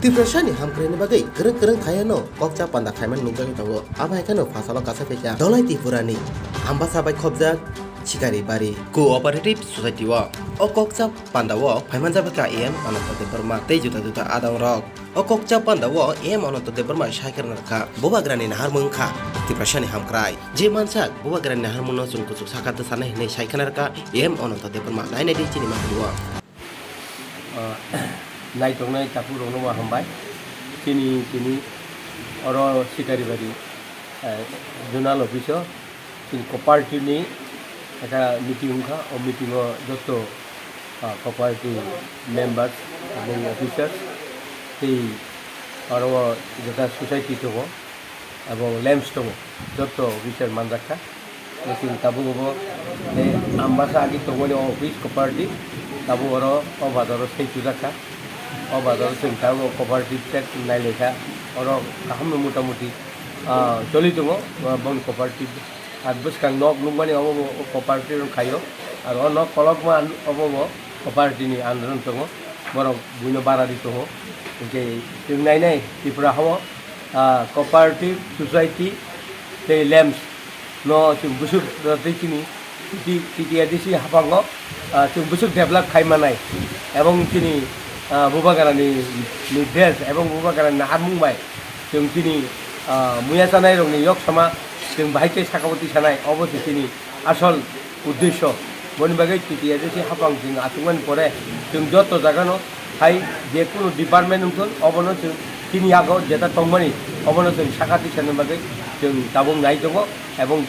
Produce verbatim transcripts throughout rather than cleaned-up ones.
Tiprasani hamkraini bagwi kwrwng kwrwng khaiyano kokcha panda khaimani nukjagwi tongo. Abo hai kheno phasalo kaisa phaikha Dholai Tripurani Ambasa bai khopjak Sikari Bari Cooperative Society o. O kokcha pandao phaimanjak kha M Ananta Debbarma tei juda juda adongrok. O kokcha pandao M Ananta Debbarma saikhwrwng kha bubagrani naharmung kha Tiprasani hamkrai. Je mansak bubagrani naharmungno chwng kuchuk saka twsana hinwi saikhwrwng kha M Ananta Debbarma nainai di chini mantri o. Ah, naitongnai takhurokno bo hambai. Chini, chini oro Sikaribari, eh, zonal office o chini cooperative ni ekha meeting wngkha. O meeting o joto, ah, cooperative members ebong officers tei oro jeta society tongo. Abo lamps tongo, joto officer manjak kha. Chwng tabuk obo tei Ambasa agi tongmani o office cooperative, tabuk oro o bazar o sai chujak kha. O bazar o chwng tabuk o cooperative check nai lai kha. Oro kaham no mota moti, ah, choli tongo, ah, boni cooperative. Ar bwskang nok nukmani obo bo o cooperative rok khaio. Ar o nok kolokma obo bo cooperative ni under o tongo. Borok buino bara ri tongo. Hinkhe chwng nainai Tripura hao, ah, cooperative society tei lamps no chwng bwswk tei chini T T A D C haphango, ah, chwng bwswk develop khai manai. Ebong chini, ah, bubagrani ni dress ebong bubagrani naharmung bai chwng chini, ah, muya chanai rokni yok sama chwng bahai khe saka o tisanai, obo se chini asol uddesho. Boni bagwi T T A D C haphang chwng achukmani pore chwng joto jagano hai je kunu department wngthun, obono chwng chini yago jeta tongmani obono chwng saka tisani bagwi chwng tabuk nai tongo ebong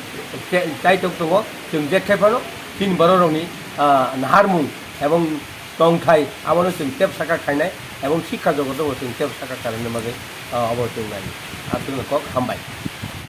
chaitok tongo. Chwng je khe phano chini borok rokni, ah, naharmung ebong tongthai abono chwng tep saka khainai ebong sikha jogoto bo chwng tep saka khainani bagwi, ah, obo chwng nai. Aswkno kok hambai.